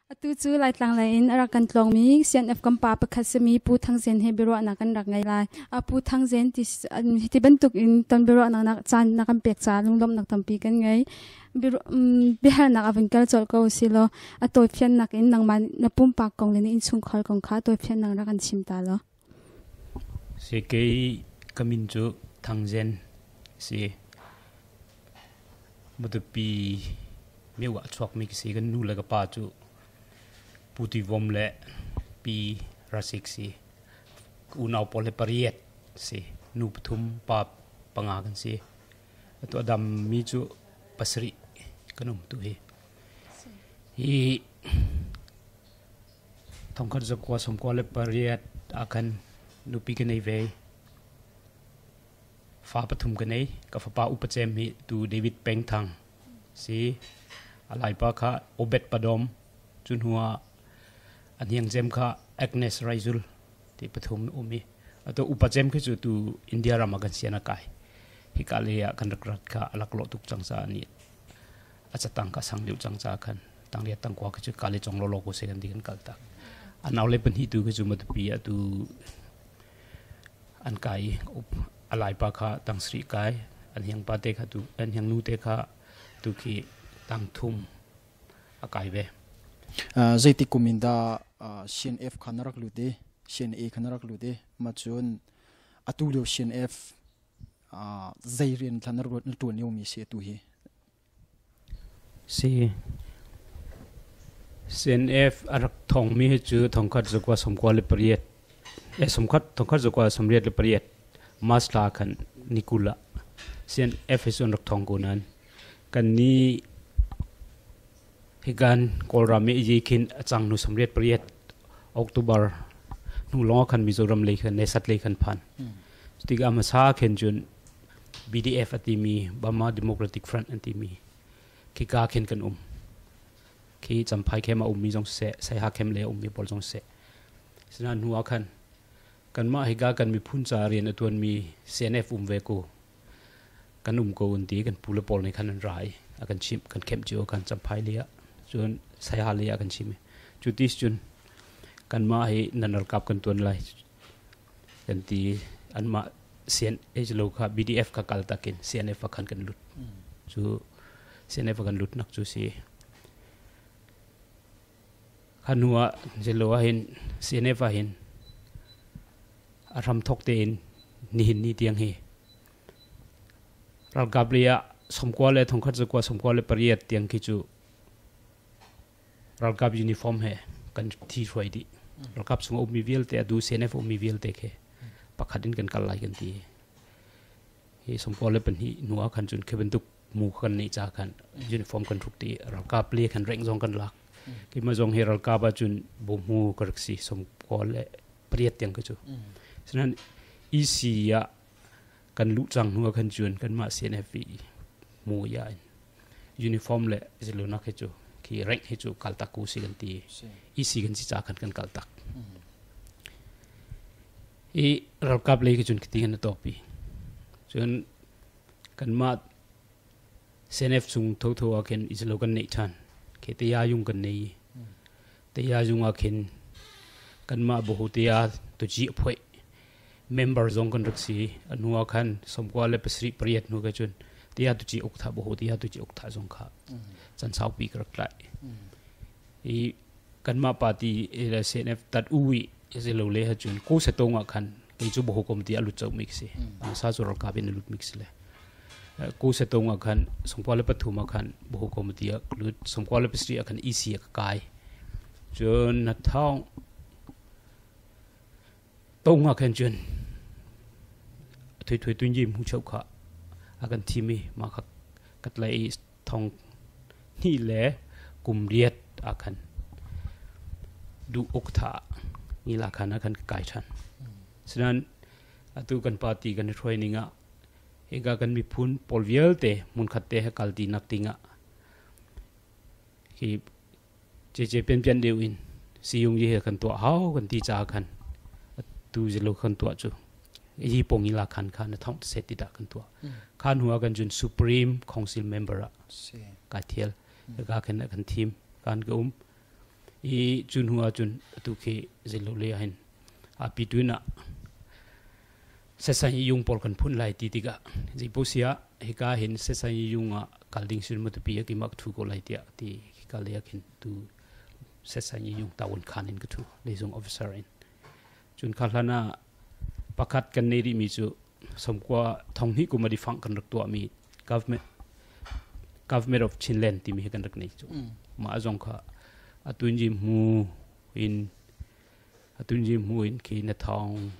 Atu cu Laitlang lei in a rak kan tlawngmi CNF kan pa pakhat simi Pu Thang Zen he biaruahnak kan rak ngei lai. Pu Thang Zen ti hiti bantuk in ton biaruahnak nak caan na kan pek caah lunglawmhnak tampi kan ngei. Biahalnak a vun kal colh ko si law a tawifiannak in nangmah na pumpak kong le na innchungkhar kong kha tawifiannak rak kan chim ta law. Si kei ka min cu Thang Zen si. Matupi myo ah a chuakmi ka si. Kan nu le ka pa cu Pu Tui Vom le Pi Rasik si. Ka unau pawl he pariat si. Nu pathum, pa panga kan si. Atu a dammi cu pasarih kan um tu hi. Hi Thongkhat zakua 98 ah khan nupi ka nei ve. Fa pathum ka nei. Ka fapa upa cem hi tu David Peng Thang si. A laipa kha Obed Padom. Cu hnu ah a hniang cem kha Agnes Raizul ti pathum um i atu upa cem khi cu tu India ram ah kan sian a kai. Hika le ah kan rak rat kha a laklawh tuk cang caah nih a catang kha sang deuh cang caah khan tangriat tangkua khi cu kale chong lolo ko se kan ti kan kal tak. A nau le pahnih tu khi cu Matupi ah tu an kai i a laipa kha tang sarih kai, an hiang pa te kha tu an hiang nu te kha tu khi tang thum a kai ve. Zeiti kum in dah CNF kha na rak lut i CNA kha na rak lut i mah cun atu lio CNF zei rian thla na ṭuan liomi si atu hi? Si. CNF a rak thawngmi hi cu thongkhat zakua 98 somkhat thongkhat zakua 88 March thla khan ni 20 ah CNF hi cu an rak thawng ko nain kan nih hikan Kawlram i yi khin a cang hnu 88 October hnu lawng khan Mizoram lei khan Nesat lei khan phan. Tikah hmasa khin cun BDF a timi Burma Democratic Front an timi khika khin kan um. Khi Champhai khem a ummi zong siseh, Saiha khem le a ummi pawl zong siseh. Sinain hnu ah khan kanmah hika kan miphun ca rian a tuanmi CNF um ve ko. Kan um ko an ti kan pu le pawl nih khan an ra i a kan chimh kan kemh cio kan Champhai lei ah cun Saiha lei ah kan chim i cu ti cun kanmah hi nan ralkap kan tuan lai kan ti anmah CNH lo kha BDF kha kal takin CNF ah khan kan lut cu CNF ah kan lut nak cu si kha hnu ah zelo ah hin CNF ah hin a hram thok tein nihin ni tiang hi ralkap lei ah 90 le 1000 zakua 98 tiang khi cu Ralkap uniform he kan thi hruai dih. Ralkap chung a ummi vialte, atu CNF ummi vialte khi pakhat in kan kal lai kan ti. Hi 92 hnu ah khan cun khi bantuk mu kan neih ca khan uniform kan hruk ti ralkap le khan rank zong kan lak. Keimah zong hi ralkap ah cun bohmu ka rak si 98 tiang ka cu. Sinain EC ah kan luh cang hnu ah khan cun kanmah CNF i mu ya in uniform le zilunak hi cu khi rank hi cu kal tak ku si kan ti EC kan si ca khan kan kal tak i ralkap lei khi cun khiti kan topi cun kanmah CNF chung thotho ah khin izlo kan neih than khi te ya yung kan nei te ya yung ah khin kanmah bohu te ya tu ji phoi member zong kan rak si anu ah khan 97 pariat hnu ka cun tia tu chi uk tha bo tia tu chi uk tha zong kha chan saupi ka rak tlai i kanmah party le CNF tat ui zelo le ha cun ko se tong ah khan kei cu boho kom ti alut chau mi si sa chu ralkap in alut mi si le ko se tong ah khan 93 ah khan boho kom ti a lut 93 ah khan EC a kai cun na thong Tong ah khan cun a thuithui tunyi hmu cheu kha a kan thim i mah kha ka tlaih i thong hnih le kum riat ah khan duh uk tha ngila khan ah khan ka kai ṭhan. Sinain atu kan party kan i hruai ning ah hika kan miphun pawl vialte hmunkhat te he kalti nak ding ah hi Cece pianpian deuh in siyung yi he kan tuah hau kan ti caah khan tu zilo kan tuah cu hi pong ila khan kha na thong set ti dah kan tuah khan hua kan jun supreme council member ah ka thial ka khen kan thim kan ka um I cu hnu ahcun atu khi zeilo le ahhin a pitun ah sesan yung pawl kan phun lai ti tikah zeiposi ah hika hin sesan yung ah kal ding sin matupi ah keimah ka thu ko lai tiah ti hika lei ah khin tu sesan yung tawon khan in ka thu leizung officer in. Cun kha hlan ah pakhat kan nei rihmi cu somkua thonghnih kum a difang kan rak tuahmi government of Chinland timi hi kan rak nei cu. Mah zong kha atun mu in atun mu in khi na thong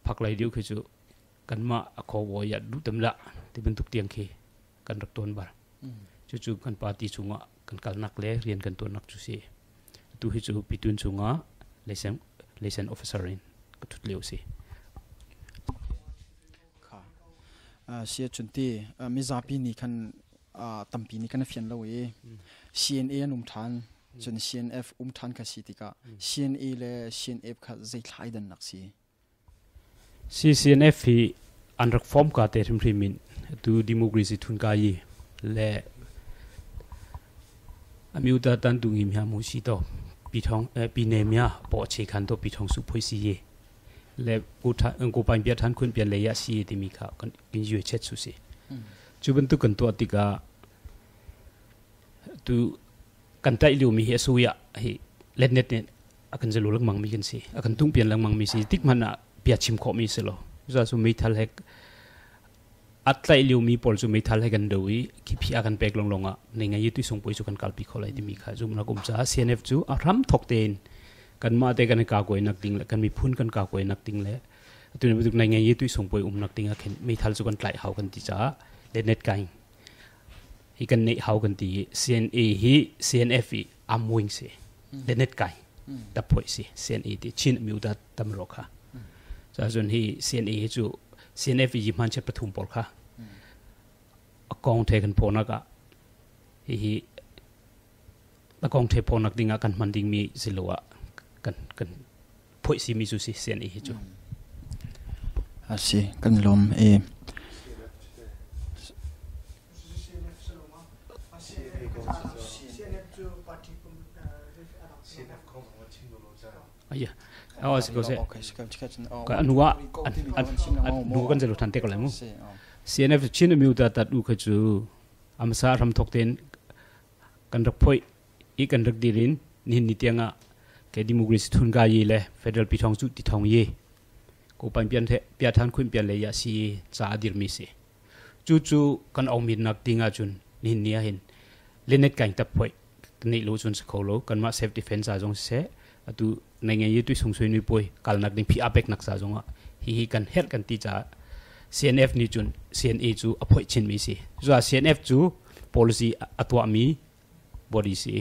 phak lai deuh khi cu kanmah a khaw ya du tam la ti bantuk tiang khi kan rak tuan bar. Cucu kan party chungah kan kalnak le rian kan tuannak cu si. Tu hi cu pitun chungah liaison officer in ka thut lio si. Kha sia chunti mizapi nih khan tampi nih kan fian lo i CNA an um than cun CNF um than kha si tikah CNA le CNF kha zei thlai dan nak si? CCNF hi an rak form ka te hrimhrim in tu democracy thun ka yi le amyuta tan tu ngi mya mu si to pi thong pi ne mya po che khan to pi thong su phoi si ye le ko tha ko pan pia than khun pia le ya si ti mi kha kan in yue chet su si. Chu bantuk kan to tika tu kan tai liu mi hi asuya hi let net ne akan zelu lengmang mi kan si, akan tung pian lengmang mi si tik man a pia chim kho mi se lo za su meithal hek atlai liu mi pol chu meithal he kan do i khi phi akan pek long long a nei ngai tu sung poi chu kan kalpi kholai ti mi kha zum na kum cha CNF chu a ram thok ten kan ma te kan ka koi nak ding le kan mi phun kan ka koi nak ding le tu ne bu nei ngai tu sung poi um nak ding a khen meithal chu kan tlai hau kan ti cha le net kai hi kan nei hau kan ti CNA hi CNF i amwing se le net kai ta phoi si CNA ti Chin miu da tam ro kha cha zun hi CNA hi chu CNF yi man che pathum por kha akong the kan phona ka hi hi akong the phonak dinga kan man ding mi zilowa kan kan phoi si mi chu si CNA hi chu asi kan lom e aya aw si ko se ka anuwa an nu kan zelo than te ko lai mu CNF Chin miu da tat u kha chu amsa ram thok ten kan rak phoi i kan rak dirin ni ni tianga ke democracy thun ga yi le federal pi thong chu ti thong ye ko pan pian the pia than khun pian le ya si cha dir mi si chu chu kan ong min nak tinga chun ni ni a hin lenet kain tap phoi ni lo chun kho lo kan ma self defense a jong se atu nei ngai yi tu sung sui nui poi kal nak ding phi apek nak sa jong a hi hi kan her kan ti cha CNF ni chun CNA chu a phoi chin mi si zo CNF chu policy atwa mi body si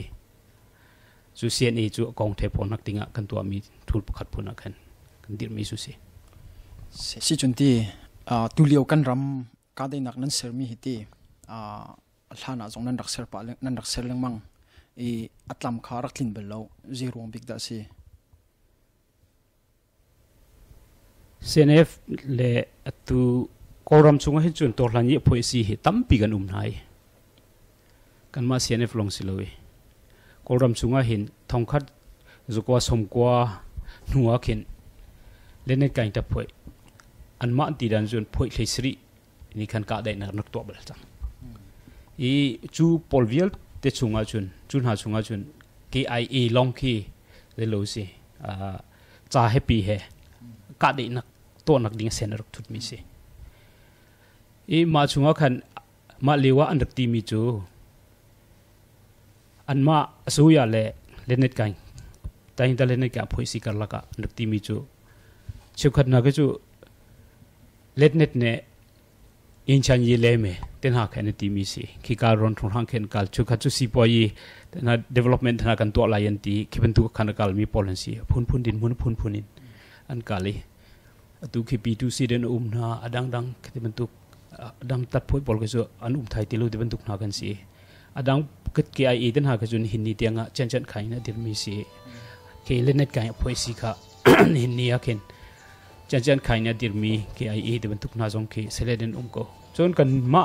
chu CNA chu kong the phon nak tinga kan tua mi thul pakhat phuna khan kan dir mi su si si chunti tu liu kan ram ka dei nak nan ser mi hi ti hlana zong nan rak ser pa nan rak ser lengmang i atlam kha rak thlin bel lo zerong bik da si CNF le atu koram chunga hi chun tor hlan ye phoi si hi tampi kan um nai kan ma CNF long silowi koram chunga hin thongkhat zukwa somkwa nuwa khin lene kain ta phoi an ma ti dan chun phoi thlei sri ni khan ka dai na nak to bal chang i chu polvial te chunga chun chun ha chunga chun KIA long khi le lo si a cha happy he ka dai nak to nak ding sen rak thut mi si i ma chunga khan ma lewa an rak ti mi chu an ma asuya le lenet kai tai da lenet ka phoi si kar laka an rak ti mi chu chukhat na ke chu letnet ne in chan yi le me ten ha khan ti mi si khi ka ron thong hang khen kal chu kha chu si po yi na development na kan to la yan ti khi ban tu khan kal mi policy phun phun din mun phun phun in an kali tu khi P2C den na adang dang khi ban tu adang tat phoi pol ke chu an thai ti lu ti ban tu na kan si adang ket KIA den ha ka chun hin ni tianga chen chen khai na dir mi si ke lenet kai phoi si kha hin ni a khen chen chen khai na dir mi KIA te ban tu na jong khi sele den ko chon kan ma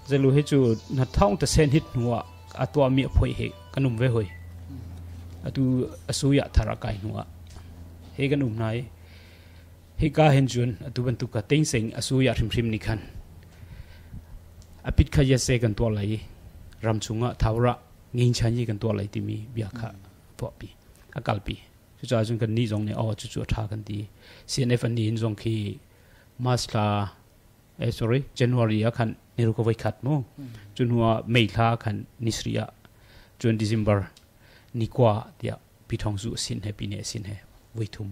zelu he chu na thong ta sen hit nuwa atwa mi phoi he kanum ve hoi. Atu asuya thara kai hnuah he kan um hna i hika hin cun atu bantuk ka Thein Sein asuya hrimhrim nih khan apit kha yase kan tuah lai i ram chungah thawra ngein chan yi kan tuah lai timi bia kha tuahpi a kalpi. Cucaah cun kan nih zong nih aw cucu a tha kan ti. CNF an nih hin zong khi March thla sorry January ah khan niru ka voi khat mu, cu hnu ah May thla khan nisri ah, cun December ni kwa tiah Pi Thong Zu sin he pi ne sin he voi thum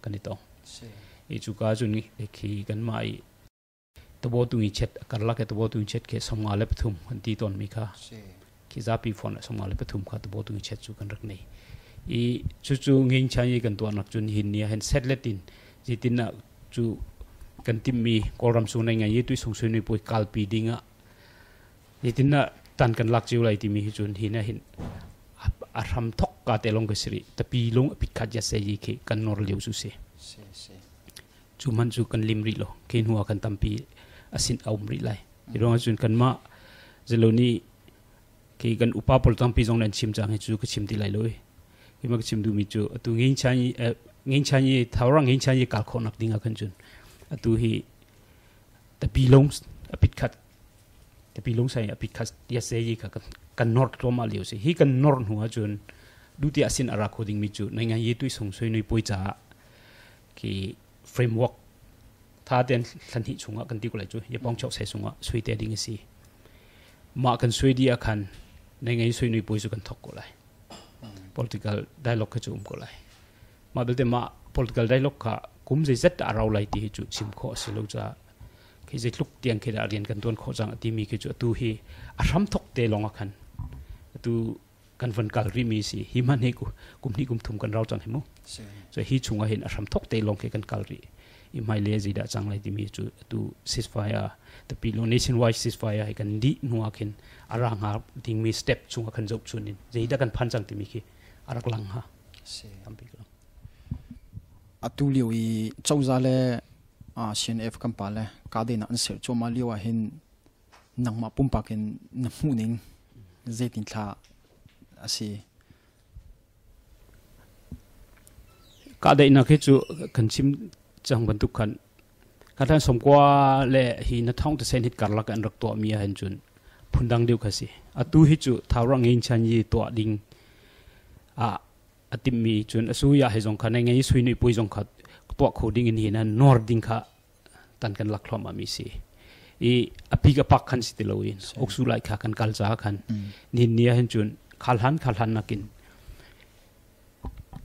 kan i tong. I cu ka cun khi kan mah i tabo tung i chet karlak ke tabo tung chet ke 53 kan ti ton mi kha khi zapi phone 53 kha tabo tung chet chu kan rak nei i chu chu ngin chan yi kan tuan nak chun hin ni hen set letin jitin na chu kan tim mi Kawlram su nei ngai yi tui sung sui nui pui kalpi dinga jitin na tan kan lak chiu lai ti mi hi chun hi na hin a ram thok ka te long ka siri tapi long apit khat ya se yi khi kan nor liu su se chu man chu kan lim ri lo ke nuwa kan tampi asin aum ri lai irong chun kan ma zeloni khi kan upa pol tampi zong nan chim chang hi chu ka chim ti lai loi ki ma ka chim du mi chu atu ngin chan yi ngin chan yi thawra ngin chan yi kal kho nak dinga kan chun atu hi tapi long apit khat tapi long sai apit khat ya se yi ka kan nor to ma liu se hi kan nor nuwa chun du ti asin ara kho ding mi chu nai ngai yi tui song soi nui poi cha ki framework tha ten thlan hi chunga kan ti ko lai chu ye pong chok se sunga sui te ding si ma kan sui dia khan nei ngai sui nui poi chu kan thok ko lai political dialogue kha chu um ko lai ma belte ma political dialogue kha kum zai zet arau lai ti hi chu chim kho si lo cha khi zai tluk tiang khi da rian kan tuan kho chang ti mi khi chu tu hi a ram thok te longa khan tu kan van kal ri mi si hi man he ku kum ni kum thum kan rau chang hi mu so hi chunga hin a ram thok te long ke kan kal ri i mai le zi da chang lai ti mi chu tu ceasefire the pilo nationwide ceasefire hi kan di nuwa khin ara nga ding mi step chunga khan jok chunin zeida kan phan chang ti mi khi arak lang ha tampi ko. Atu liu i chawza le CNF kan pa le ka de na an ser choma liu a hin nangma pumpakin na hmu ning zeitin thla asi? Ka dei na khi chu kan chim chang bantuk khan ka than som kwa le hi na thong te sen hit karlak an rak to mi han chun phundang deu khasi atu hi chu thawra ngein chan yi to ding a atim mi chun asu ya he jong khan ngai sui nui pui jong kha to kho ding in hi na nor ding kha tan kan lak thlom ami si i api ka pak khan si te loin oksu lai kha kan kal cha khan ni ni han chun khalhan khalhan nakin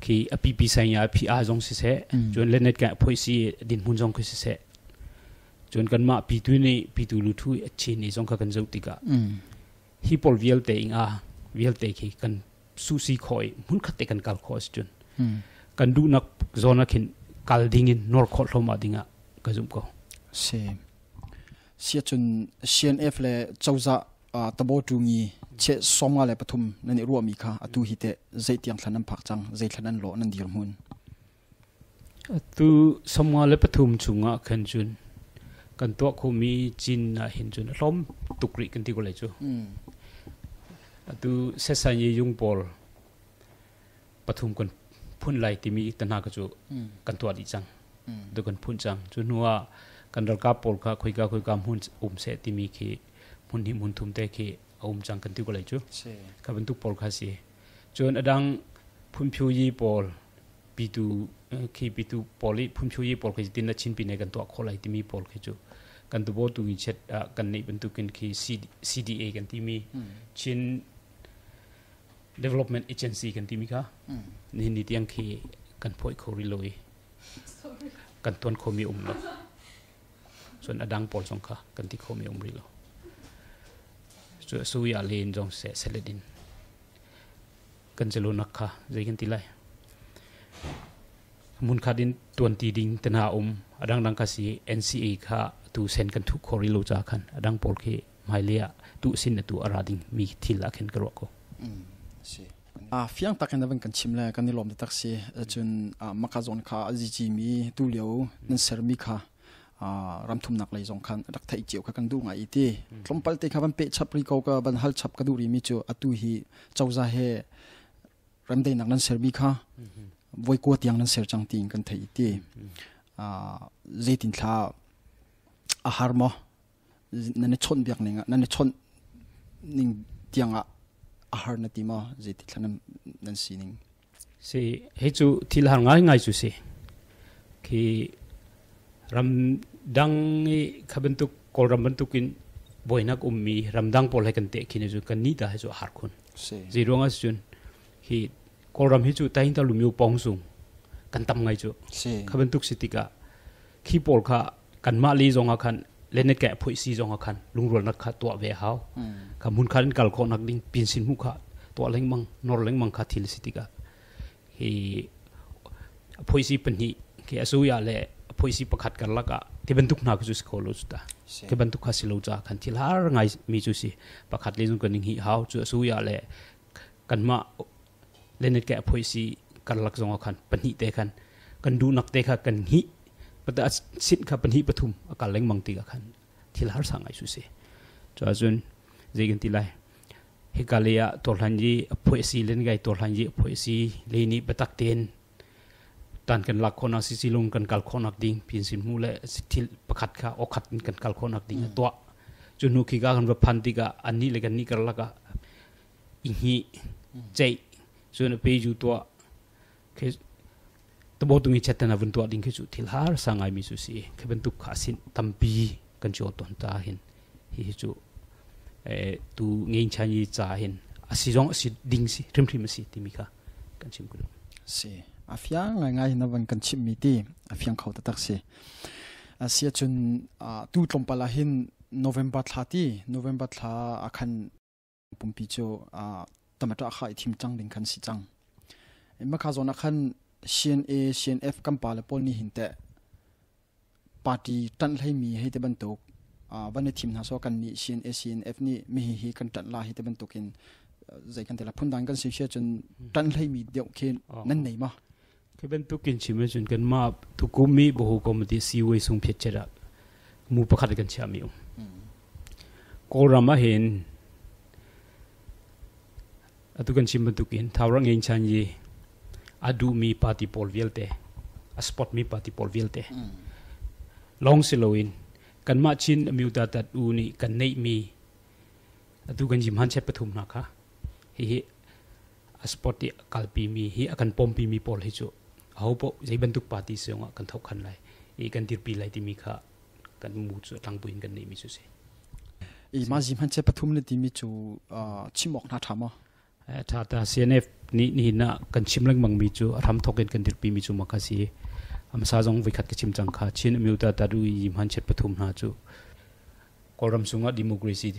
khi api pi sai ya phi a jong si se chun lenet ka phoi si din mun jong khu si se chun kan ma pi tu ni pi tu lu thu achi ni jong kha kan zo tika hi pol vial te ing a vial te khi kan su si khoi mun khat te kan kal kho chun kan du nak zona khin kal ding in nor kho hloma dinga ka zum ko. Se sia chun CNF le chawza tabo tu ngi che somga le pathum nani ro mi kha atu hi te zeitiang thlan an phak chang zei thlan an lo nan dir mun? Atu somga le pathum chunga khan chun kan to kho mi chin na hin chun hlom tukri kan ti ko lai chu atu se sa ye yung pol pathum kan phun lai ti mi tana ka chu kan to di chang du kan phun chang chu nuwa kan ral ka pol kha khoi ka khoi ka mun se ti mi khi mun hi mun thum te khi chang kan ti ko lai chu ka ban tu pol kha si chun adang phun phyu yi pol pi tu khi pi tu poli phun phyu yi pol khi tin na chin pi ne kan to kho lai ti mi pol khi chu kan tu bo tu ngi chet kan nei ban tu kin khi CDA kan ti mi Chin Development Agency kan ti mi kha ni ni tiang khi kan phoi kho ri loi kan ton kho mi lo chun adang pol song kha kan ti kho mi ri lo chu su ya len jong se seledin kan chelo nak kha zai kan ti lai mun kha din tuan ti ding tana adang dang kha si NCA kha tu sen kan thu khori lo cha khan adang pol khi mai lia tu sin na tu ara ding mi thil a khen kro ko. Si a fiang takin na kan chim le kan ni lom tak si chun maka zon kha aji ji mi tu leo nan ser mi kha ram thum nak lai zong khan rak thai chiu kha kan du ngai ti tlompal te kha ban pe chap ri ko ka ban hal chap ka du ri mi chu atu hi chawza he Remdaihnak nan sermi kha voi kua tiang nan ser cang tiin kan theih ti. Zeitin thla a har maw? Nan i chawnh biak ning nan i chawnh ning tiang ah a har na ti maw? Zeiti thla nan sining? Si hi cu thil har ngai ngai cu si. Khi ram dang i kha bantuk Kawlram bantukin buainak ummi ramdang pawl he kan teh khin cu kan ni ta hi cu a har khun. Zei ruang ah cun hi Kawlram hi cu tain ta lumiu pong sung kan tam ngai cu. Kha bantuk si tikah khi pawl kha kanmah li zong ah khan lenet ke phoi si zong ah khan lungrualnak kha tuah ve hau. Kha mun khan kal khawh nak ding pin sin mu kha tuah lengmang nor lengmang kha thil si tikah hi phoi si pahnih khi asuya le phoi si pakhat karlak ah ti bantuk hna cu si kho lo cu ta khi bantuk kha si lo ca khan thil har ngai mi cu si pakhat le zung kan ning hi hau cu asuya le kanmah lenet ke phoi si karlak zong ah khan pahnih te khan kan duhnak te kha kan hi pata sit kha pahnih pathum akal lengmang ti kha khan thil har sa ngai su si chu cun zei kan ti lai hika le ah torhlan yi phoi si len gai torhlan yi phoi si le ni batak ten tan kan lak khona si silung kan kal khonak ding pin sin mu le thil pakhat kha okhat kan kal khonak ding tua chu nu khi ga kan va phan tikah anni le kan ni karlak ah i hni ceih cun a pe ju tuah khi tabo tung i chetana vun tuah ding khi cu thil har sa ngai mi su si khi bantuk kha sin tampi kan chu ton ta hin hi hi cu tu ngein chan yi cha hin asi zong asi ding si hrim hrim asi timi kha kan chim ku si afiang ngai ngai na van kan chim mi ti afiang kho tak si asia chun tu tlawmpal ah hin November thla ti November thla akhan pumpi cu tomato kha i thim cang ding khan si cang. Makha zawn ah khan CNA, CNF kan pa le pawl nih hin teh party ṭanh hleimi hei te bantuk van i thim hna so kan nih CNA, CNF nih mi hi hi kan ṭanh la hi te bantuk in zei kan ti la phundang kan si sia cun ṭanh hleimi deuh khi nan nei ma? Khi bantuk in chim ahcun kanmah tukum i Bohu Committee siway sung phiat chet ah mu pakhat kan chiahmi um. Kawlram ah hin atu kan chim bantukin Thawra Ngein Chan yi a duhmi party pawl vialte a support mi party pawl vialte lawng si loin kanmah Chin Amyota Tat U nih kan neihmi atu kan jim han chet pathum hna kha hihi a sport i kalpi mi hi a kan pompi mi pawl hi cu aho paoh zei bantuk party siong ah kan thok khan lai i kan dirpi lai timi kha kan mu cu tlangpui in kan neih mi cu si. I ma zi hman che pathum le timi cu chim awk hna tha maw? Tha ta CNF nih nihin ah kan chim lengmang mi cu a hram thok in kan dirpi mi cu maka si. Amsa zong voikhat ka chim cang kha Chin Amyota Tadu i hman chet pathum hna cu Kawlram chungah democracy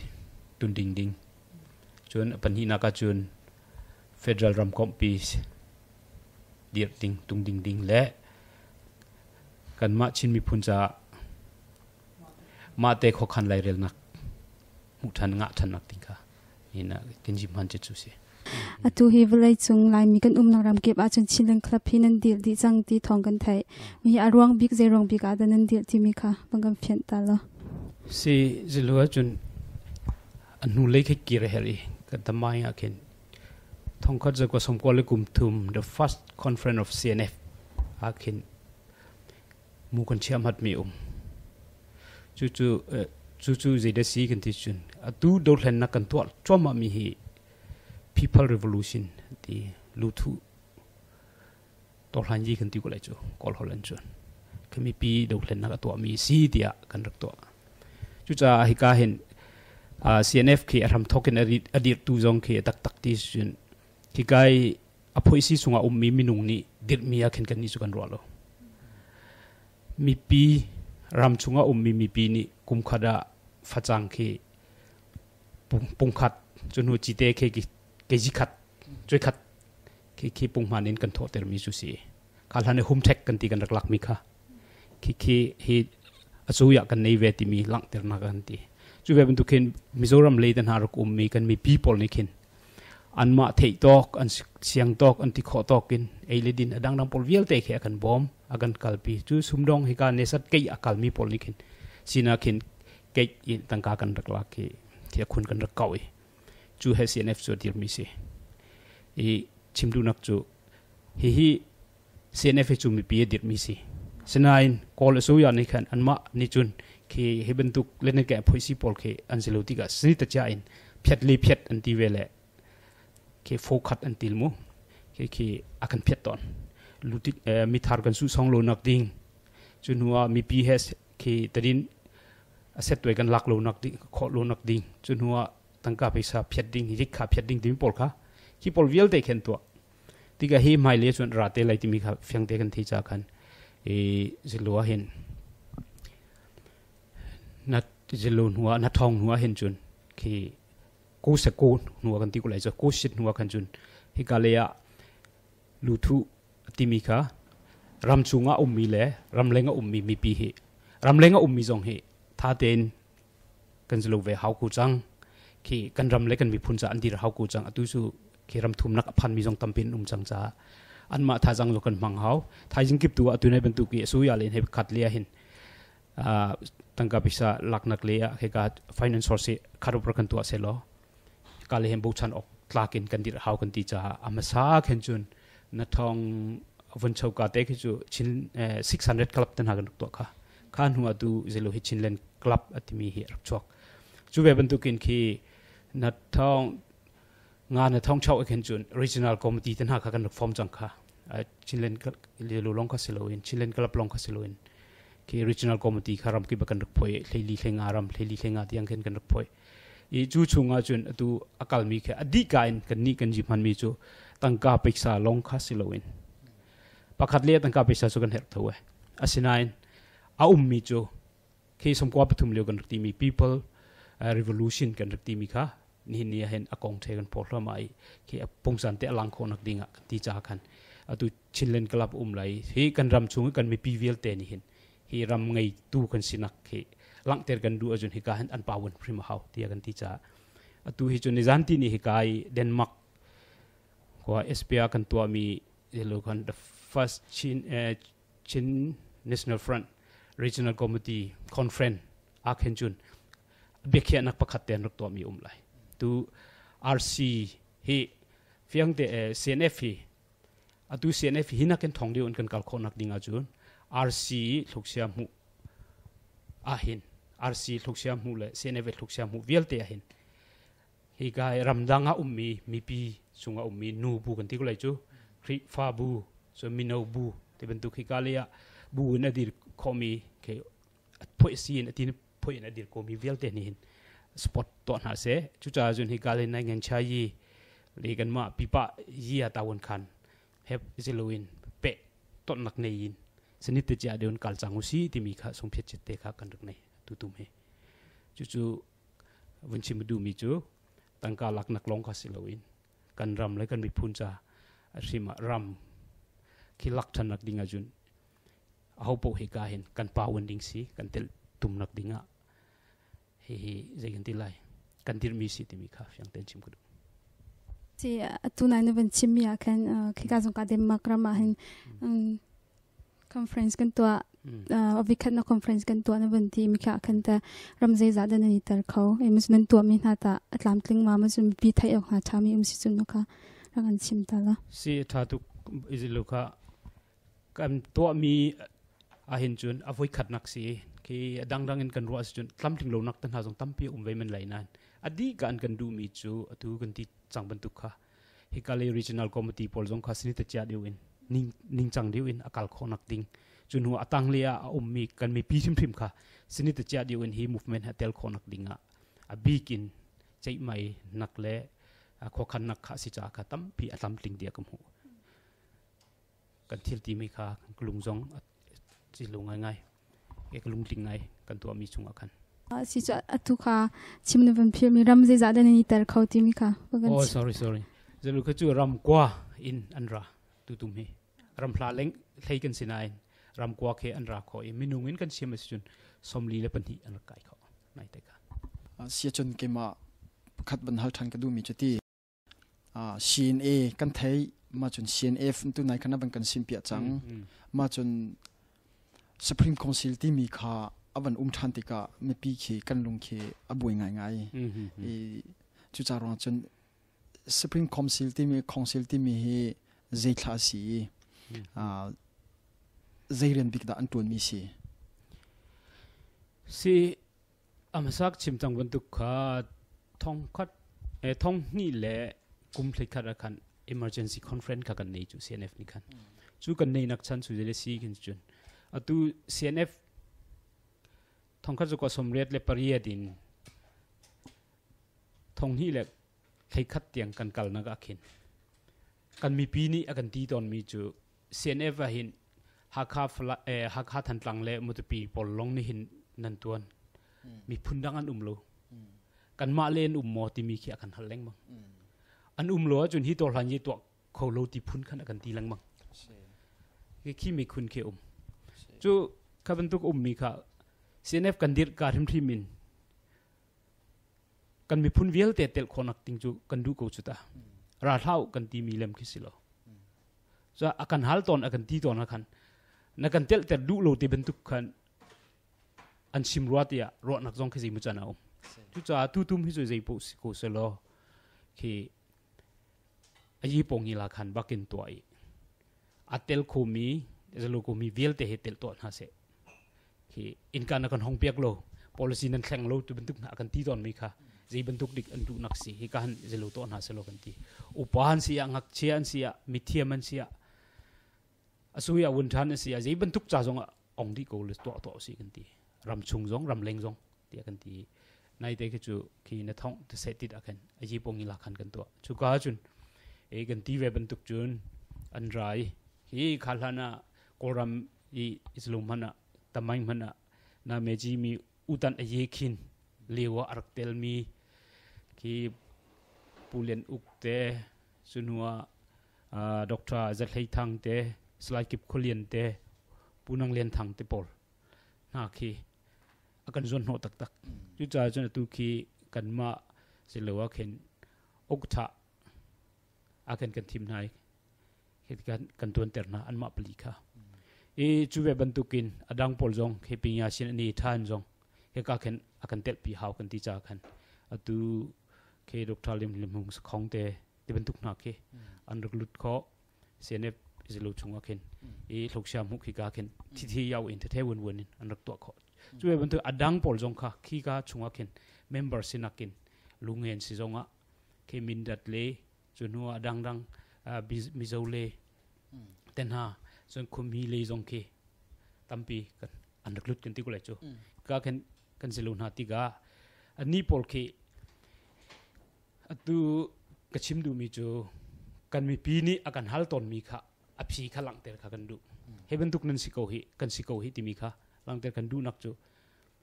tun ding ding cun a pahnihnak ahcun federal ramkomhpi dirh ding tung ding ding le kanmah Chin miphun caah mahte khuakhan lairelnak hmuh ṭhan ngah ṭhannak ding kha kinji hman cu si. Atu hi vawleicung Laimi kan umnak ramkip ahcun Chinland Club hi nan dil dih cang ti thawng kan theih. Mi a ruang bik zei ruang bik ah dah nan dil timi kha van kan fianh ta law. Si zilu ahcun a hnu lei khi kir a herh i kan tamai ah khin thongkhat zakwa sawmkua le kum thum the first conference of CNF ah khin mu kan chiah mat mi um cucu cucu zeidah si kan ti cun atu dothlennak kan tuah cuahmah mi hi people revolution ti luthu tohlan yi kan ti ko lai cu kawl holh an cun khami pi dothlennak a tuah mi si tiah kan rak tuah cucaah hika hin CNF khi a hram thok in a dirtu zong khi a taktak ti cun hikai a phoisi chungah ummi minung nih dirhmi ah khin kan nih cu kan ruah lo. Mipi ram chungah ummi mipi nih kum khat ah facang khi pungkhat cun hu cite khi kg khat cuai khat khi khi punghman in kan thawhtermi cu si. Kha hlan i humthek kan ti kan rak lakmi kha khi khi hi acuya kan nei ve timi langhternak kan ti. Cu ve bantuk khin Mizoram lei te hna rak ummi kan mipi pawl nih khin anmah theih tawk an siang tawk an ti khawh tawk in ei le din a dangdang pawl vialte khi a kan bawm a kan kalpi cu sumdong hika nesat kei a kalmi pawl nih khin sina khin kei in tangka kan rak lak khi khi a khun kan rak kau i cu he CNF cu a dirmi si i Chim duhnak cu hihi CNF hi cu mipi a dirhmi si. Sinain Kawl asoya nih khan anmah nih cun khi hi bantuk leneke phoisi pawl khi an si lo tikah sini tacia in phiat le phiat an ti ve le khi fo khat an til mu khi khi a kan phiat tawn. Lutit mithar kan su song lo nak ding cu hnu ah mipi he khi tadin a set tuai kan lak lo nak ding khawh lo nak ding cu hnu ah tangka paisa phiat ding rikha phiat ding timi pawl kha khi pawl vialte khen tuah tikah hi hmailei cun ra te lai timi kha fiangte kan thei ca khan i zilu ah hin na zilu hnu ah na thong hnu ah hin cun khi ko se ko hnu ah kan ti ko lai cu ko sit hnu ah khan cun hika lei ah luthu timi kha ram chungah ummi le ramleng a ummi mipi hi ramleng a ummi zong hi tha tein kan zalo ve hau ko cang khi kan ram le kan miphun ca an dir hau ko cang atu cu khi ram thumnak a phanmi zong tampi an um cang caah anmah thazang zong kan hmang hau thaizing kip tu ah atu nai bantuk i asuya len he khat le hin tangka pisa laknak le ah kheka finance source kharupra kan tuah se law ka le hen bochan ok tlakin kan dir hau kan ti caah amasa khen cun na thong vun choka te khi cu chin 600 club tan ha kan tuah kha kha hnu atu zelo hi Chinland Club atimi hi rak chuak chu ve bantukin khi na thong nga na thong chau khen cun regional committee tan ha kha kan rak form chang kha Chinland lelo long kha siloin Chinland Club long kha siloin khi regional committee kha ram ki ba kan rak phoi hleili hlenga ram hleili hlenga tiang khen kan rak phoi i chu chungah cun atu akal mi khe adi ka in kan ni kan ji hman mi chu tangka paisa long kha siloin pakhat le tangka paisa cu kan herh tho e asinain a ummi cu khi somkua pathum lio kan rak timi people revolution kan rak timi kha nihin ni ah hin a kong the kan phor hluahmah i khi a pungsan te a lang khawh nak ding ah kan ti ca khan atu Chinland Club um lai hi kan ram chung kan mipi vialte nih hin hi ram ngei tu kan sinak hi langhter kan duh ahcun hika hin an pawun hrim a hau tiah kan ti caah atu hi cu nizan ti ni hika i Denmark khua SPA kan tuahmi khan the first Chin, Chin National Front Regional Committee Conference ah khin cun biakhiahnak pakhat te an rak tuahmi um lai. Tu RC hi fiang te CNF hi atu CNF hi nakin thong deuh in kan kal khawh nak ding ahcun RC thluksia hmuh ahhin RC thluksia hmuh le CNF thluksia hmuh vialte ahhin Hika hi ramdang ah ummi mipi chungah ummi nu bu kan ti ko lai cu Khrihfabu cu mino bu ti bantuk hika lei ah bu in a dir khawhmi khi phoih si in a tin phoih in a dir komi vialte nih hin sport tuah hna seh. Cucaah cun hika lei nai ngan cha yi le kanmah pipa yi a tawon khan hep ziloin pe tonnak nei in sanit te chia deun kal chang usi timi kha sungphiat chit te kha kan rak nei tutum he cucu vun chim duhmi cu tangka laknak lawng kha si loin kan ram le kan miphun ca hrim ah ram khi lak ṭhannak ding ahcun aho paoh hi ka hin kan pa uan ding si kan tel tumnak ding ah hihi zei kan ti lai kan dirhmi si timi kha fiang tein chim ka duh. Si atu nai na van chimmi ah khan khika zong ka Denmark ram ah hin Conference kan tuah avikhat na conference kan tuah na van ti mi kha khan ta ram zeizah dah nan i tel kho e mas nan tuah mi hna ta a tlamtling ma ma cun mipi theih awk hna tha mi um si cun kha rak an chim ta la. Si tha tuk izilu kha kan tuah mi ahin cun a voi khat nak si khi dangdang in kan ruah si cun tlamtling lo nak te hna zong tampi um ve men lai nain adi ka an kan duh mi cu atu kan ti cang bantuk kha hika le regional committee pawl zong kha sini te chia deuh in ning ningcang deuh in a kal khawh nak ding cu hnu a tang le ah a ummi kan mipi hrimhrim kha sini te chia deuh in hi movement ha tel khawh nak ding ah a bik in ceihmai nak le khuakhan nak kha si ca kha tampi a tlamtling dia ka hmuh kan thil timi kha lung zong ci lu ngai ngai e ka lungtling ngai kan tuahmi chungah khan. Si cu atu kha chim na van phir mi ram zeizah dah nan i tel kho timi kha. Oh, sorry, sorry. Zelu kha cu ram kwa in an ra tutum hi ram hla leng hlei kan sinain ram kwa khe an ra kho i minung in kan siam asi cun 42 an rak kai kho nai te kha. Sia cun keimah pakhat ban hal than ka duh mi cu ti CNA kan thei ma cun CNF tu nai khan van kan sim piah cang ma cun Supreme Council timi kha avan um than tikah mipi khi kan lung khi a buai ngai ngai i cuca ruang cun Supreme Council timi Council timi hi zei thla si i zei rian bik dah an ṭuanmi si? Si a hmasak chim cang bantuk kha thong khat thong hnih le kum hleikhat ah khan emergency conference kha kan nei cu CNF nih khan. Cu kan nei nak chan cu le si khin cun atu CNF thongkhat cu 98 in thong hnih le hleikhat tiang kan kalnak ah khin kan mipi nih a kan ti tawnmi cu CNF ah hin Hakha Hakha Thantlang le Matupi pawl lawng nih hin nan tuan miphun dang an um lo kanmah le an um maw timi khi a kan hal lengmang an um lo ahcun hi to hlan hi tuah kho lo ti phun khan a kan ti lengmang khi mikhun khi um cu kha bantuk ummi kha CNF kan dirh ka hrimhrim in kan miphun vialte tel khawhnak ding cu kan duh ko cu ta ra hlau kan ti mi lem khi si lo so a kan hal tawn a kan ti tawn khan na kan telter duh lo ti bantuk khan an chim rua tiah ruahnak zong khi zei mu chan a um cucaah tutum hi cu zei poh si ko selaw khi ayi pong hi la khan bakin tuah i a tel khomi zalo komi vialte he tel tuah hna seh khi innka na kan hong piak lo policy nan thleng lo tu bantuk hna kan ti tawn mi kha zei bantuk dik an duh nak si hi ka han zelo to hna selo kan ti upa an si ah ngakchia an si ah mithiam an si ah asuya wun than an si ah zei bantuk ca zong ah ong di ko le to to si kan ti ram chung zong ram leng zong tiah kan ti nai te khi cu khi na thong te se tit akhan aji pong ila khan kan to chu ka chun e kan ti ve bantuk chun an rai hi khalana kawlram i islum hmanh ah tamaing hmanh ah na meji mi utan a ye khin lewa a rak tel mi khi Pu Lian Uk te cunua Dr. Zathlei Thang te Salai Kip Khualian te Pu Nang Lian Thang te pawl hna khi a kan zuan hnawh taktak cucaah cun atu khi kanmah siloah khin uktha a kan kan thim hna i kan tuanter hna anmah pali kha i cu ve bantukin adang pawl zong khi pinya sin ani than zong hika khin a kan telpi hau kan ti ca khan atu khi Dr. Lim Lim Hung Sakhong te ti bantuk hna khi an rak lut kho CNF zilo chungah khin i hloksia mu khi ka khin thi thi yau in the wun wun in an rak tuah kho cu ve bantuk adang pawl zong kha khi ka chungah khin member sinakin lungen si zongah khi mindat le cu hnu ah dangdang Mizo le te hna cun Khumhi le zong khi tampi kan an rak lut kan ti ko lai cu ka khan kan si lo hna tikah ani pawl khi atu ka chim duhmi cu kan mipi nih a kan hal tawnmi kha a phi kha langhter kha kan duh he bantuk nan si ko hi kan si ko hi timi kha langhter kan duhnak cu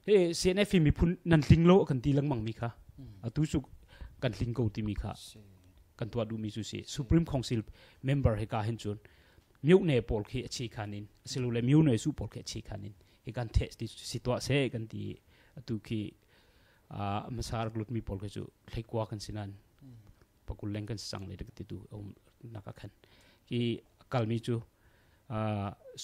he CNF miphun nan tling lo kan ti lengmang mi kha atu cu kan tling ko timi kha kan tuah duhmi cu si Supreme Council member he ka hin cun myone pawl khi a chi khan in asilole myone su pawl khi a chi khan in hi kan the si tuah se kan ti atu khi hmasa rak lut mi pawl khi cu thleikua kan sinan pakul leng kan sang le ti tu um naka khan ki kalmi cu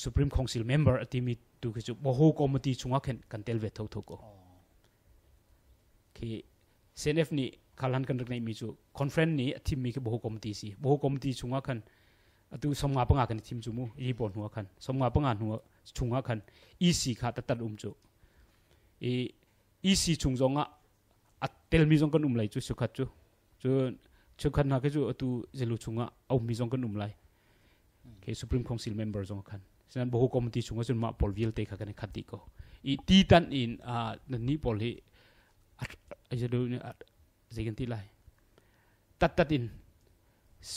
Supreme Council member atimi tu khi cu boho committee chungah khin kan tel ve tho tho ko khi CNF nih khalan kan rak neih mi cu conference nih a thim mi khi boho committee si boho committee chungah khan atu 35 kan thim cu mu i bo hnu khan 35 hnu chungah khan EC kha tatat um cu i EC chung zongah a telmi zong kan um lai cu sukhat cu cun chukhat hna khi cu atu zelu chungah a ummi zong kan um lai ke Supreme Council member zong khan sinan boho committee chungah cun mah pawl vialte kha kan khat dih ko i ti tan in nan ni pawl hi zei kan ti lai tat tat in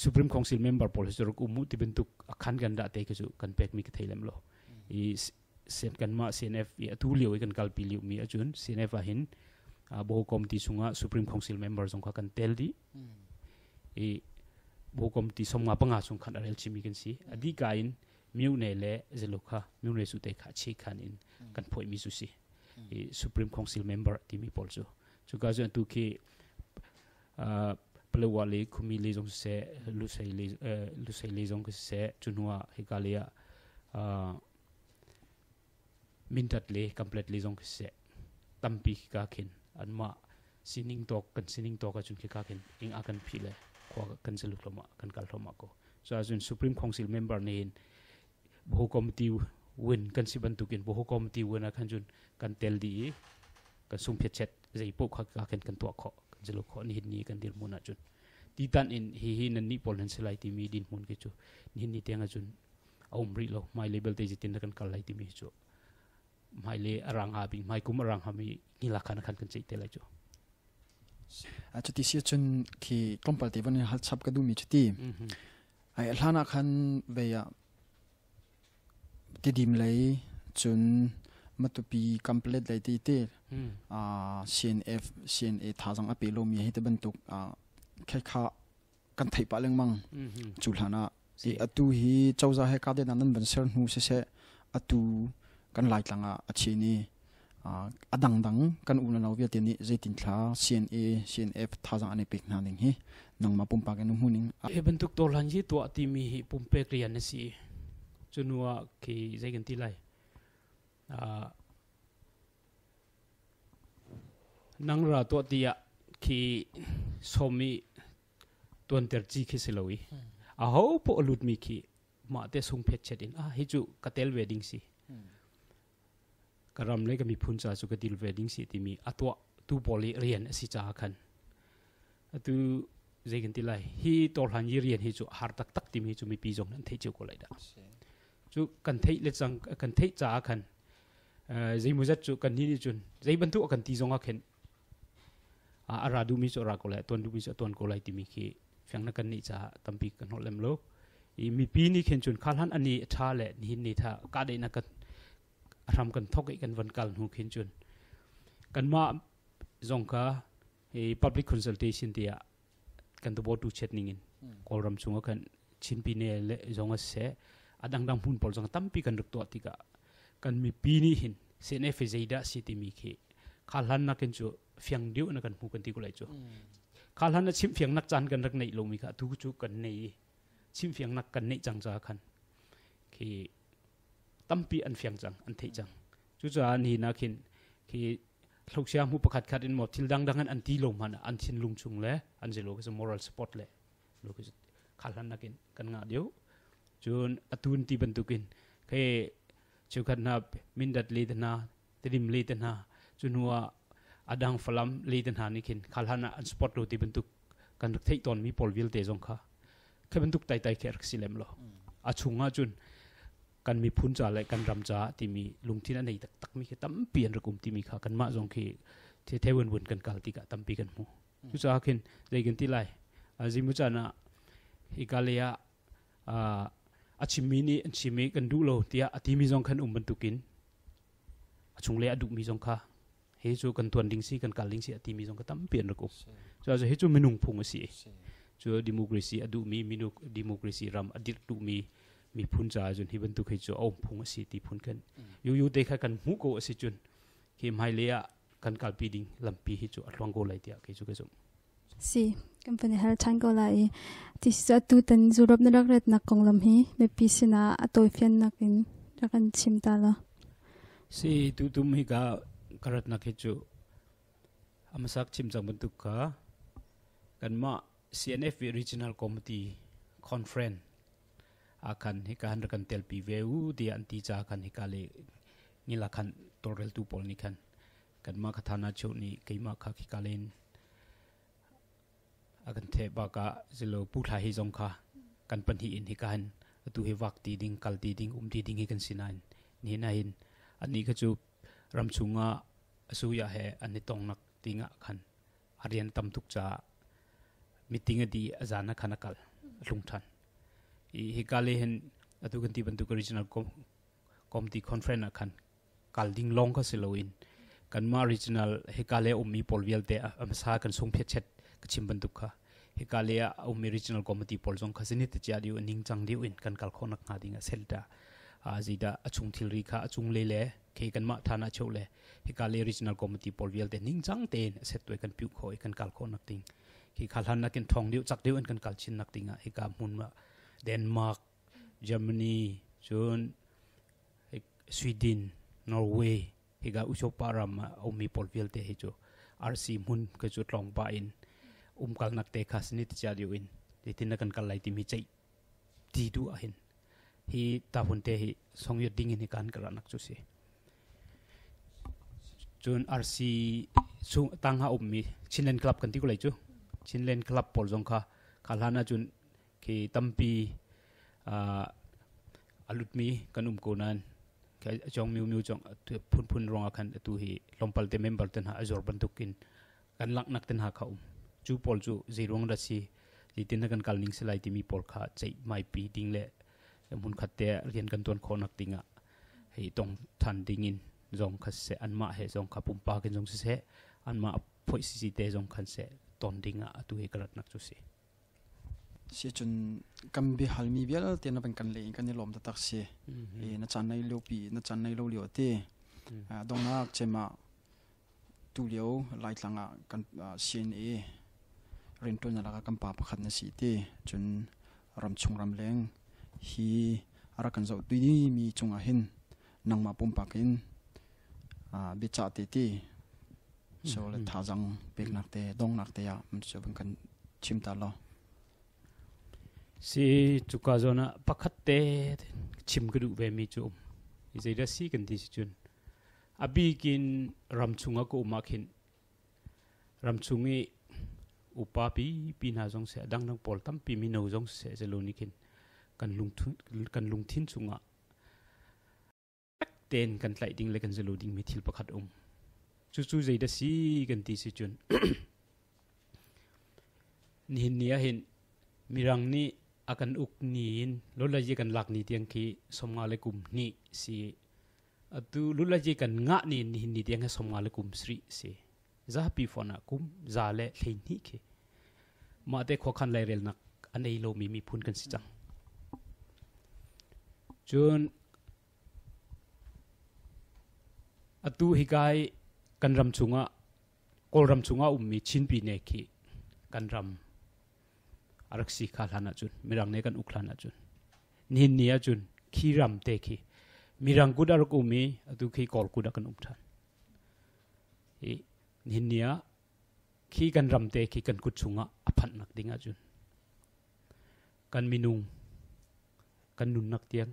Supreme Council member pawl hi cu rak um ti bantuk a khan kan dah te khi cu kan pek mi ka thei lem lo i kanmah CNF i atu lio i kan kalpi lio mi ahcun CNF ah hin Bo Committee chungah Supreme Council member zong kha kan tel dih i Bo Committee 55 chung khan a rel chimi kan si adi ka in myone le zelo kha myone su te kha chi khan in kan phoi mi su si i Supreme Council member timi pawl cu cuka cu atu khi Palawa le Khumi le zong siseh Lusei le Lusei le zong siseh cu hnuah hika le ah Mindat le Kamplet le zong siseh tampi khika khin anmah sining tawk kan sining tawk ahcun khika khin ing a kan phih le Khua kan si hloma kan kal hloma ko. So azun Supreme Council member ne hin Boho Committee win kan si bantukin Boho Committee win ah khan cun kan tel di i kan sung phet chet zei po kha ka khen kan tuah kho kan zelo kho ni hin ni kan dir mun ah cun ti tan in hi hi nan ni pol nan silai ti mi din mun ke chu ni ni teng cun a um ri lo. Mai level te jitin kan kal lai ti mi chu mai le arang ha bing mai kum arang ha mi ni la khan khan kan chei te lai chu. A chuti si chun khi tlawmpal te van hal chap ka du mi chuti ai hlana khan veya tidim lei cun Matupi complete lei ti te a CNF CNA thazang a pe lo mi hi te bantuk khe kha kan thei pa lengmang chu hlana i atu hi choza he ka de nan ban ser hnu se se atu kan lai tlanga a chini adang dang kan una nau vialte nih zeitin thla CNA CNF thazang ani pek hna ning hi nangma pumpak in hmuning? He bantuk to lan hi to ti mi hi pumpek rian si chunua khi zai kan ti lai nang ra to tia khi somi tuan ter chi khi siloi a ho po lut mi khi ma te sung phet chet in a hi chu katel wedding si karam le ka mi phun cha chu ka dil wedding si ti mi atwa tu poli rian si cha khan atu zeikan ti lai hi tor han yi rian hi chu har tak tak ti mi chu mi pi jong nan thei chu ko lai da chu kan thei le chang kan thei cha khan zei mu zat chu kan ni ni chun zei ban tu kan ti zong a khen a ara du mi chu ra ko lai ton du mi chu ton ko lai ti mi khi fyang na kan ni cha tampi kan ho lem lo i mi pi ni khen chun khal han ani tha le ni ni tha ka de na kan ram kan thok i kan van kal nu khen chun kan ma zong ka e public consultation tia kan to bo tu chet ningin kolram chunga kan chinpi ne le zonga se adang dang hun pol zong tampi kan ruk to tika kan mi pi ni hin se ne fe zeida si ti mi khi khal han na ken chu fyang diu na kan hu kan ti ko lai chu khal han na chim fyang nak chan kan rak nei lo mi kha tu chu kan nei chim fyang nak kan nei chang cha khan khi tampi an fyang chang an thei chang chu cha ni na khin khi thlok sia mu pakhat khat in mo thil dang dang an ti lo man an thin lung chung le an zelo ke moral support le lo ke khal han nakin kan nga diu chun atun ti bantukin ke chu khat na mindat le na tidim le na chunua adang falam le na ni khin khal han an support lo ti bantuk kan thei ton mi pol vil te jong kha khe bantuk tai tai kher silem lo a chunga chun kan mi phun cha le kan ram cha ti mi lungthin anei tak tak mi khe tam pi an rakum ti mi kha kan ma jong khi the thewen bun kan kal ti ka tam pi kan mu chu cha khin zai gen ti lai azimu cha na ikalia a achimi ni chimi kan du lo tia atimi jong khan um bantukin achung le adu mi jong kha he chu kan tuan ding si kan kal ding si atimi jong ka tam pi an rakum chu he chu minung phung si chu democracy adu mi minu democracy ram adir tu mi mi phun cha jun hi bantu khai chu om phung si ti phun kan yu yu te kha kan mu ko si chun khi mai le a kan kal pi ding lampi hi chu atwang go lai tia ke chu ke zum si company hal chan ko lai ti sa tu tan Europe na rak ret nak konglam hi me pi sina atoi fian nakin rakan chim ta la. Si tu tum hi ka karat nak hi chu amasak chim chang bantuk ka kan ma CNF Regional Committee Conference akan hi ka han kan tel pi veu ti an ti cha kan hi ka le ngila khan torel tu pol ni khan kan ma khathana chu ni keima kha khi ka len akan the ba ka zilo pu thla hi jong kha kan pan hi in hi ka han tu hi wak ti ding kal ti ding ti ding hi kan sinain ni na hin ani kha chu ram chunga asuya he ani tong nak tinga khan arian tam tuk cha meeting adi azana khana kal lung than i hi kale hen atu kan ti bantu regional committee conference khan kal ding long ka siloin kan ma regional he kale ummi polvial te amsa kan sung phet chet ka chim bantuk kha he kale a ummi regional committee pol jong khasini te cha diu ning chang diu in kan kal khonak nga ding a selta a zida achung thil ri kha achung le le ke kan ma thana cheu le he kale regional committee polvial te ning chang ten set toy kan piu khoi kan kal khonak ting ki khal han nakin thong diu chak diu in kan kal chin nak tinga he ka mun ma Denmark, Germany, chun Sweden, Norway higa usopa ram omi polvial te hi chu RC mun ka chu tlong pa in kal nak te khas ni te cha diu in Zeitin na kan kal lai timi ceih ti du ah hin hi tahun te hi songyot ding in hi kan kara nak chu si. Cun RC chung tang ha ummi Chinland Club kan ti ko lai cu. Chinland Club pawl zong kha kha hlan ah cun khi tampi a lutmi kan um ko nain chong miu miu chong phunphun ruangah khan atu hi tlawmpal te member te hna a zor bantukin kan langhnak te hna kha um. Cu pawl cu zeiruang dah si, zeitin dah kan kal ning si lai timi pawl kha ceih maipi ding le hmunkhat te rian kan tuan khawhnak dingah hei tong than ding in zong kha siseh, anmah he zong kha pumpak in zong siseh, anmah phoih sisi te zong khan seh ton dingah atu hi ka ratnak cu si. Si cun kan biahalmi vialte na van kan le in kan i lawm taktak si. Na caan nei lio pi na caan nei lo lio te. Dongnak cem ah tu lio Laitlang ah kan CNA riantuan na kan pa pakhat na si ti. Cun ramchung ramleng hi a rak kan zoh mi cungah hin nangmah pumpak in biacah te ti so le thazang peknak te dongnak te ah cu van kan chim ta law. Si cuka zawn ah pakhat te chim ka duh ve mi cu um. Zeidah si kan ti si cun a bikin ram chungah ka um ah khin ram chung i upa pipi hna zong seh, dangdang pawl tampi mino zong seh, zelo nih khin kan lungthin chungah tein kan tlaih ding le kan zelo ding mi thil pakhat um. Cucu zeidah si kan ti si cun nihin ni ah hin Mirang nih a kan uk ni in lolayi kan lak ni tiang khi 50 le kum hnih si. Atu lulayi kan ngah ni nihin ni tiang hi 50 le kum sarih si. Zapi fon ah kum za le 12 khi mah te khuakhan lairelnak a nei lomi miphun kan si cang. Cun atu hikai kan ram chungah Kawlram chungah ummi Chin Pyine khi kan ram a rak si kha hlan ahcun Mirang nih kan uk hlan ahcun nihin ni ahcun khi ram te khi Mirang kut a rak um i atu khi Kawl kut ah kan um ṭhan. Hi nihin ni ah khi kan ram te khi kan kut chungah a phanhnak ding ahcun kan minung kan nunnak tiang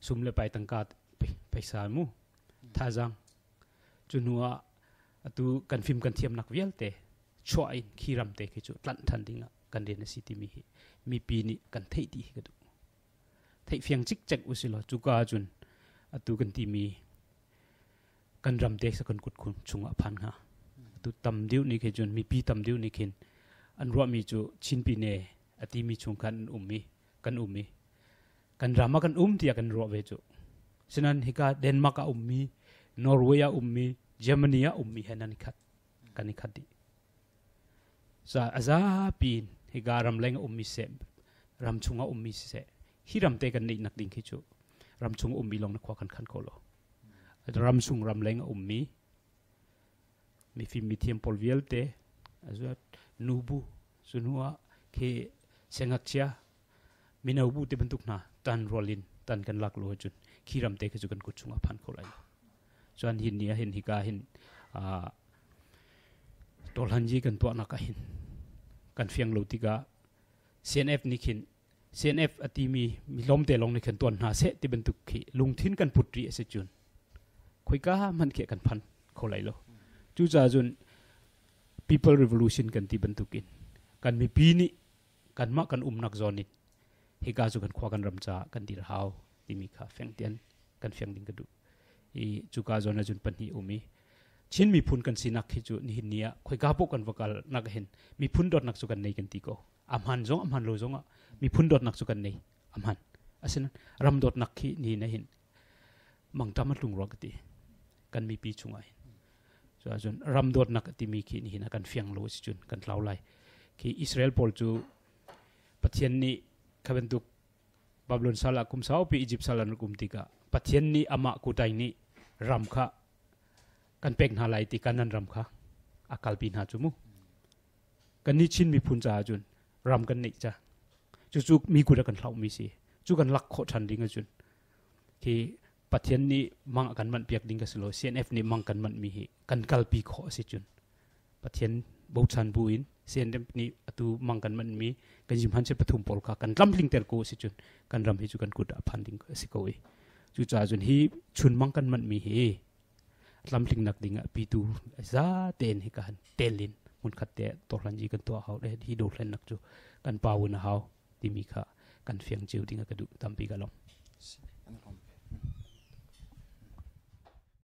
sum le pai tangka phaisa mu thazang cu hnu ah atu kan fim kan thiamnak vialte chuah in khi ram te khi cu tlanh than ding ah kan rian a si timi hi mipi nih kan theih dih hi ka duh. Theih fiang cikcek usilaw cuka ahcun atu kan timi kan ram te kan kut chungah phan hnga. Atu tam deuh nih khin cun mipi tam deuh nih khin an ruahmi cu Chin Pyine a timi chung khan an um i kan um i kan ram ah kan um tiah kan ruah ve cu. Sinan hika Denmark ah ummi, Norway ah ummi, Germany ah ummi he nan i khat. Kan i khat dih. Sa a zapi in hika ramleng a ummi seh, ram chungah ummi siseh, hi ram te kan neih nak ding khi cu ram chung ummi lawng na khua kan khan kho lo. Ram chung ramleng a ummi mifim mithiam pawl vialte azuat nubu cu ah khi sengakchia mino bu te bantuk hna tan rual in tan kan lak lo ahcun khi ram te khi cu kan kut chungah phan kho lai lo. Chuan hin ni ah hin hika hin tawlhanji kan tuahnak ah hin kan fiang lo tikah CNF nih khin CNF a timi mi lawmte lawng nih khin tuan hna seh ti bantuk khi lungthin kan put rih a si cun khoika hmanh khi kan phan kho lai lo. Cucaah cun people revolution kan ti bantukin kan mipi nih kanmah kan umnak zawn in hika cu kan khua kan ram caah kan dir hau timi kha feng tian kan fiang ding ka duh. I cuka zawn ahcun pahnih um i Chin miphun kan sinak khi cu nihin ni ah khoika poh kan va kal nak hin miphun dawtnak cu kan nei kan ti ko. A hman zong a hman lo zong ah miphun dawtnak cu kan nei a hman. Asinain ram dawtnak khi nihin ah hin mangṭam a tlung rua ka ti kan mipi chungah hin. Cu ahcun ram dawtnak a timi khi nihin ah kan fiang lo si cun kan tlau lai. Khi Israel pawl cu Pathian nih kha bantuk Babylon sal ah kum saupi Egypt sal an rak um tikah Pathian nih amah kutai nih ram kha kan pek hna lai ti Kanan ram kha a kalpi hna cu mu. Kannih Chin miphun caah cun ram kan neih ca. Cucu mi kut ah kan hlauhmi si. Cu kan lak khawh ṭhan ding ahcun khi Pathian nih mang a kan manh piak ding ka si lo. CNF nih mang kan manh mi hi kan kalpi khawh a si cun Pathian bochan bu in CNF nih atu mang kan man mi kan jim han che pathum pawl kha kan tlamtling ter ko si cun kan ram hi cu kan kut ah phan ding si ko i. Cucaah cun hi chun mang kan manh mi hi tlamtling nak ding ah pitu za tein hi ka han telin mun khat te torhlan ji kan tuah hau le hi dohlen nak cu kan pawun a hau timi kha kan fiang cio ding a ka duh. Tampi ka lawm.